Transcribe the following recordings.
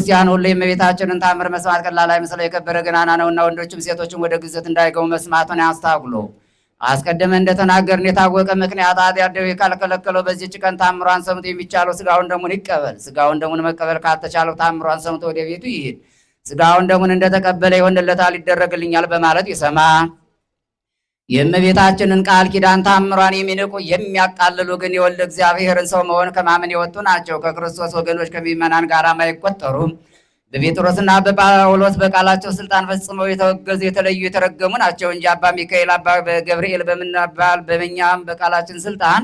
ክርስቲያን ሁሉ የእመቤታችንን ታምር መስማት ቀላል አይመስለው፣ የከበረ ገናና ነውና ወንዶችም ሴቶችም ወደ ግዝት እንዳይገቡ መስማቱን ያስታውሉ። አስቀድመን እንደተናገርን የታወቀ ምክንያት ኃጢአት ደዌ ካልከለከለው በዚህች ቀን ታምሯን ሰምቶ የሚቻለው ስጋውን ደሙን ይቀበል። ስጋውን ደሙን መቀበል ካልተቻለው ታምሯን ሰምቶ ወደ ቤቱ ይሂድ። ስጋውን ደሙን እንደተቀበለ ይሆንለታል፣ ይደረግልኛል በማለት ይሰማ። የእመቤታችንን ቃል ኪዳን ታምሯን የሚንቁ የሚያቃልሉ ግን የወልደ እግዚአብሔርን ሰው መሆን ከማመን የወጡ ናቸው። ከክርስቶስ ወገኖች ከሚመናን ጋር አይቆጠሩም። በጴጥሮስና በጳውሎስ በቃላቸው ስልጣን ፈጽመው የተወገዙ የተለዩ የተረገሙ ናቸው እንጂ አባ ሚካኤል አባ ገብርኤል በምንባል በእኛም በቃላችን ስልጣን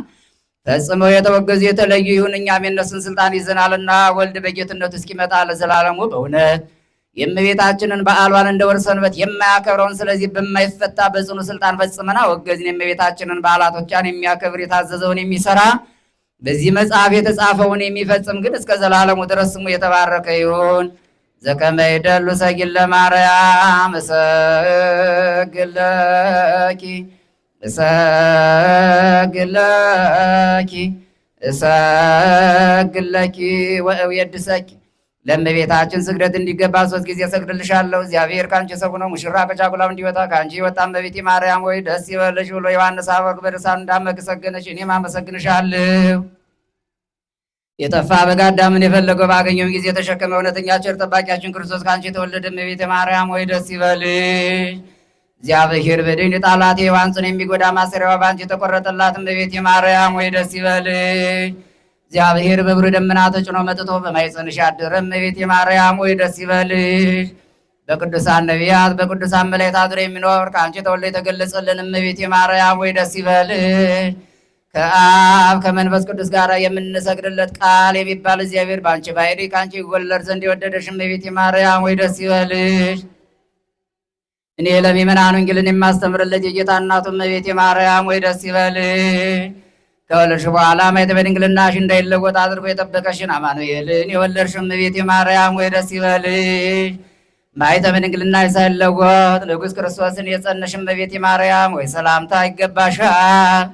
ፈጽመው የተወገዙ የተለዩ ይሁን፣ እኛም የእነሱን ስልጣን ይዘናልና ወልድ በጌትነቱ እስኪመጣ ለዘላለሙ በእውነት የእመቤታችንን በዓሏን እንደ ወር ሰንበት የማያከብረውን ስለዚህ በማይፈታ በጽኑ ስልጣን ፈጽመን አወገዝን። የእመቤታችንን በዓላቶቿን የሚያከብር የታዘዘውን የሚሰራ በዚህ መጽሐፍ የተጻፈውን የሚፈጽም ግን እስከ ዘላለሙ ድረስ ስሙ የተባረከ ይሁን። ዘከመ ይደሉ ሰጊድ ለማርያም እሰግድ ለኪ እሰግድ ለኪ እሰግድ ለኪ ወእውየድሰኪ። ለእመቤታችን ስግደት እንዲገባ ሶስት ጊዜ እሰግድልሻለሁ። እግዚአብሔር ከአንቺ ሰው ነው፣ ሙሽራ ከጫጉላው እንዲወጣ ከአንቺ የወጣ እመቤቴ ማርያም ወይ ደስ ይበልሽ ብሎ ዮሐንስ አፈወርቅ በድርሳኑ እንዳመሰገነሽ እኔም አመሰግንሻለሁ። የጠፋ በግ አዳምን የፈለገው ባገኘውም ጊዜ የተሸከመ እውነተኛ ቸር ጠባቂያችን ክርስቶስ ከአንቺ የተወለደ እመቤቴ ማርያም ወይ ደስ ይበልሽ። እግዚአብሔር በድን የጣላት የሔዋን ጽኑ የሚጎዳ ማሰሪያዋ በአንቺ የተቆረጠላት እመቤቴ ማርያም ወይ ደስ ይበልሽ። እግዚአብሔር በብሩህ ደመና ተጭኖ መጥቶ በማኅፀንሽ ያደረ እመቤቴ ማርያም ወይ ደስ ይበልሽ። በቅዱሳን ነቢያት በቅዱሳን መላእክት አድሮ የሚኖር ከአንቺ ተወልዶ የተገለጸልን እመቤቴ ማርያም ወይ ደስ ይበልሽ። ከአብ ከመንፈስ ቅዱስ ጋር የምንሰግድለት ቃል የሚባል እግዚአብሔር በአንቺ ባሕርይ ከአንቺ ይወለድ ዘንድ የወደደሽ እመቤቴ ማርያም ወይ ደስ ይበልሽ። እኔ ለምእመናን ወንጌልን የማስተምርለት የጌታ እናቱ እመቤቴ ማርያም ወይ ደስ ይበልሽ። ከወለድሽ በኋላ ማኅተመ ድንግልናሽ እንዳይለወጥ አድርጎ የጠበቀሽን አማኑኤልን የወለድሽ እመቤቴ ማርያም ወይ ደስ ይበልሽ። ማኅተመ ድንግልናሽ ሳይለወጥ ንጉሥ ክርስቶስን የጸነሽ እመቤቴ ማርያም ወይ ሰላምታ ይገባሻል።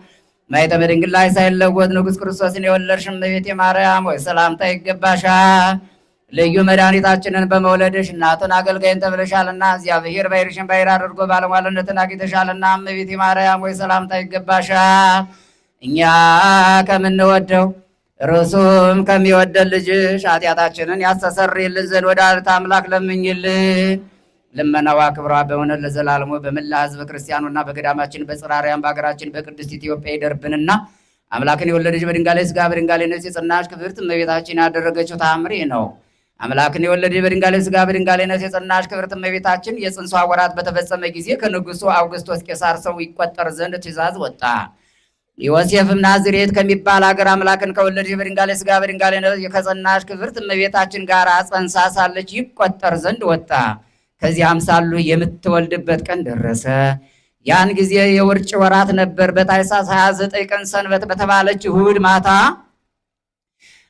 ማኅተመ ድንግልናሽ ሳይለወጥ ንጉሥ ክርስቶስን የወለድሽ እመቤቴ ማርያም ወይ ሰላምታ ይገባሻል። ልዩ መድኃኒታችንን በመውለድሽ እናቱን አገልጋይን ተብለሻልና እግዚአብሔር ባሕርሽን ባሕር አድርጎ ባለሟልነትን አግኝተሻልና እመቤቴ ማርያም ወይ ሰላምታ ይገባሻል። እኛ ከምንወደው እርሱም ከሚወደን ልጅሽ ኃጢአታችንን ያስተሰርይልን ዘንድ ወላዲተ አምላክ ለምኝልን። ልመናዋ ክብሯ በእውነት ለዘላለሙ በመላ ሕዝበ ክርስቲያኑና በገዳማችን በጽራሪያን በሀገራችን በቅድስት ኢትዮጵያ ይደርብንና አምላክን የወለደች በድንጋሌ ሥጋ በድንጋሌ ነፍስ የጸናች ክብርት እመቤታችን ያደረገችው ተአምር ይህ ነው። አምላክን የወለደች በድንጋሌ ሥጋ በድንጋሌ ነፍስ የጸናች ክብርት እመቤታችን የጽንሷ ወራት በተፈጸመ ጊዜ ከንጉሡ አውግስቶስ ቄሳር ሰው ይቆጠር ዘንድ ትእዛዝ ወጣ። ዮሴፍም ናዝሬት ከሚባል ሀገር አምላክን ከወለደች በድንጋሌ ሥጋ በድንጋሌ ነፍስ ከጸናች ክብርት እመቤታችን ጋር ጸንሳ ሳለች ይቆጠር ዘንድ ወጣ። ከዚያም ሳሉ የምትወልድበት ቀን ደረሰ። ያን ጊዜ የውርጭ ወራት ነበር። በታኅሳስ 29 ቀን ሰንበት በተባለች እሑድ ማታ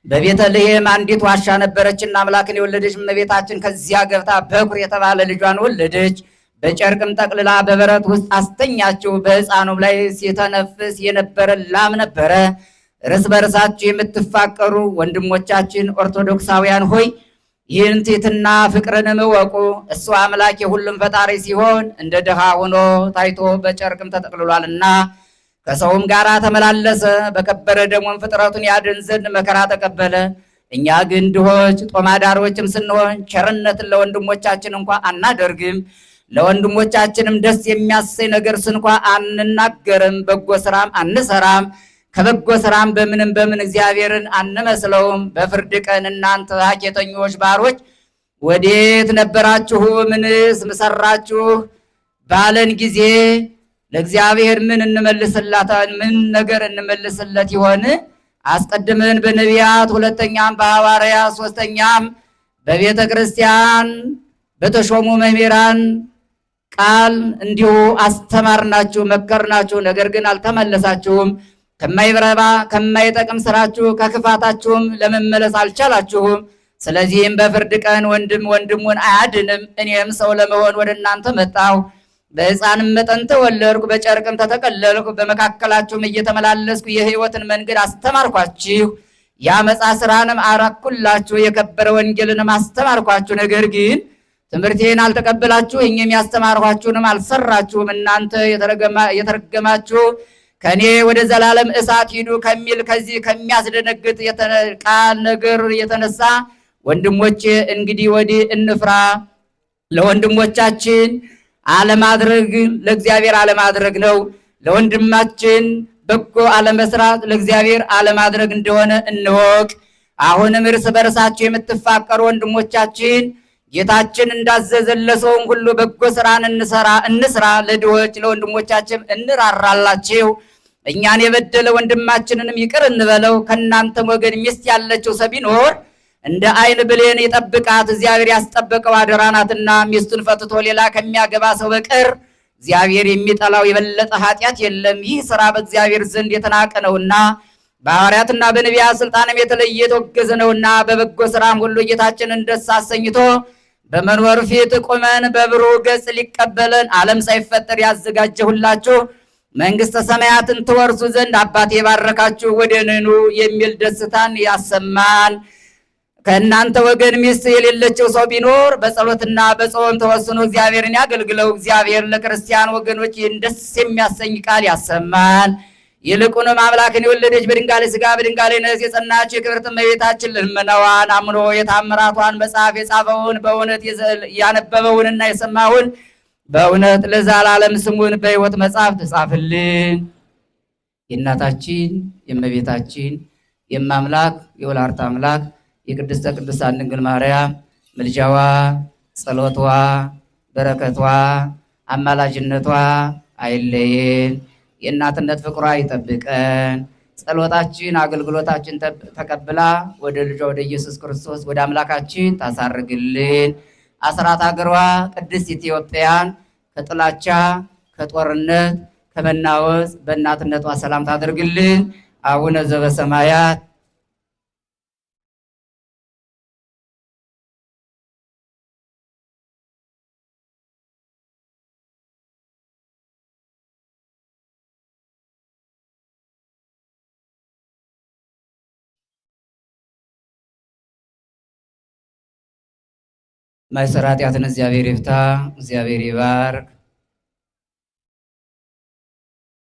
በቤተልሔም አንዲት ዋሻ ነበረችና አምላክን የወለደች እመቤታችን ከዚያ ገብታ በኩር የተባለ ልጇን ወለደች። በጨርቅም ጠቅልላ በበረት ውስጥ አስተኛችው። በሕፃኑም ላይ ሲተነፍስ የነበረ ላም ነበረ። እርስ በርሳችሁ የምትፋቀሩ ወንድሞቻችን ኦርቶዶክሳውያን ሆይ ይህን ትሕትና ፍቅርንም እወቁ። እሱ አምላክ የሁሉም ፈጣሪ ሲሆን እንደ ድሃ ሆኖ ታይቶ በጨርቅም ተጠቅልሏልና ከሰውም ጋር ተመላለሰ። በከበረ ደሙም ፍጥረቱን ያድን ዘንድ መከራ ተቀበለ። እኛ ግን ድሆች ጦማዳሮችም ስንሆን ቸርነትን ለወንድሞቻችን እንኳ አናደርግም። ለወንድሞቻችንም ደስ የሚያሰኝ ነገር ስንኳ አንናገርም። በጎ ስራም አንሰራም። ከበጎ ስራም በምንም በምን እግዚአብሔርን አንመስለውም። በፍርድ ቀን እናንተ ሀኬተኞች ባሮች ወዴት ነበራችሁ? ምንስ ምሰራችሁ? ባለን ጊዜ ለእግዚአብሔር ምን እንመልስላታል? ምን ነገር እንመልስለት ይሆን? አስቀድመን በነቢያት ሁለተኛም በሐዋርያት ሶስተኛም በቤተ ክርስቲያን በተሾሙ መምህራን ቃል እንዲሁ አስተማርናችሁ፣ መከርናችሁ፣ ነገር ግን አልተመለሳችሁም። ከማይረባ ከማይጠቅም ስራችሁ ከክፋታችሁም ለመመለስ አልቻላችሁም። ስለዚህም በፍርድ ቀን ወንድም ወንድሙን አያድንም። እኔም ሰው ለመሆን ወደ እናንተ መጣሁ። በሕፃንም መጠን ተወለድኩ፣ በጨርቅም ተጠቀለልኩ። በመካከላችሁም እየተመላለስኩ የሕይወትን መንገድ አስተማርኳችሁ። የአመፃ ስራንም አራኩላችሁ፣ የከበረ ወንጌልንም አስተማርኳችሁ። ነገር ግን ትምህርቴን አልተቀበላችሁ፣ እኔም ያስተማርኳችሁንም አልሰራችሁም። እናንተ የተረገማችሁ ከኔ ወደ ዘላለም እሳት ሂዱ ከሚል ከዚህ ከሚያስደነግጥ ቃል ነገር የተነሳ ወንድሞቼ እንግዲህ ወዲህ እንፍራ። ለወንድሞቻችን አለማድረግ ለእግዚአብሔር አለማድረግ ነው። ለወንድማችን በጎ አለመስራት ለእግዚአብሔር አለማድረግ እንደሆነ እንወቅ። አሁንም እርስ በርሳችሁ የምትፋቀሩ ወንድሞቻችን ጌታችን እንዳዘዘን ለሰውም ሁሉ በጎ ስራን እንስራ። ለድሆች ለወንድሞቻችን እንራራላችሁ። እኛን የበደለ ወንድማችንንም ይቅር እንበለው። ከእናንተም ወገን ሚስት ያለችው ሰው ቢኖር እንደ ዓይን ብሌን ይጠብቃት፣ እግዚአብሔር ያስጠበቀው አደራ ናትና። ሚስቱን ፈትቶ ሌላ ከሚያገባ ሰው በቀር እግዚአብሔር የሚጠላው የበለጠ ኃጢአት የለም። ይህ ስራ በእግዚአብሔር ዘንድ የተናቀ ነውና በሐዋርያትና በነቢያት ስልጣንም የተለየ የተወገዘ ነውና በበጎ ስራም ሁሉ ጌታችንን ደስ አሰኝቶ በመንበሩ ፊት ቆመን በብሩህ ገጽ ሊቀበለን ዓለም ሳይፈጠር ያዘጋጀሁላችሁ መንግሥተ ሰማያትን ትወርሱ ዘንድ አባቴ የባረካችሁ ወደ እኔ ኑ የሚል ደስታን ያሰማን። ከእናንተ ወገን ሚስት የሌለችው ሰው ቢኖር በጸሎትና በጾም ተወስኖ እግዚአብሔርን ያገልግለው። እግዚአብሔር ለክርስቲያን ወገኖች ይህን ደስ የሚያሰኝ ቃል ያሰማን። ይልቁንም አምላክን የወለደች በድንጋሌ ሥጋ በድንጋሌ ነፍስ የጸናች የክብርት እመቤታችን ልመናዋን አምኖ የታምራቷን መጽሐፍ የጻፈውን በእውነት ያነበበውንና የሰማውን በእውነት ለዘላለም ስሙን በሕይወት መጽሐፍ ትጻፍልን። የእናታችን የእመቤታችን የማምላክ የወላዲተ አምላክ የቅድስተ ቅዱሳን ድንግል ማርያም ምልጃዋ፣ ጸሎቷ፣ በረከቷ፣ አማላጅነቷ አይለየን። የእናትነት ፍቅሯ ይጠብቀን። ጸሎታችን አገልግሎታችን ተቀብላ ወደ ልጇ ወደ ኢየሱስ ክርስቶስ ወደ አምላካችን ታሳርግልን። አስራት ሀገሯ ቅድስት ኢትዮጵያን ከጥላቻ ከጦርነት ከመናወጽ በእናትነቷ ሰላም ታደርግልን። አቡነ ዘበሰማያት ማይሰራ ኃጢአትን እግዚአብሔር ይፍታ። እግዚአብሔር ይባርክ።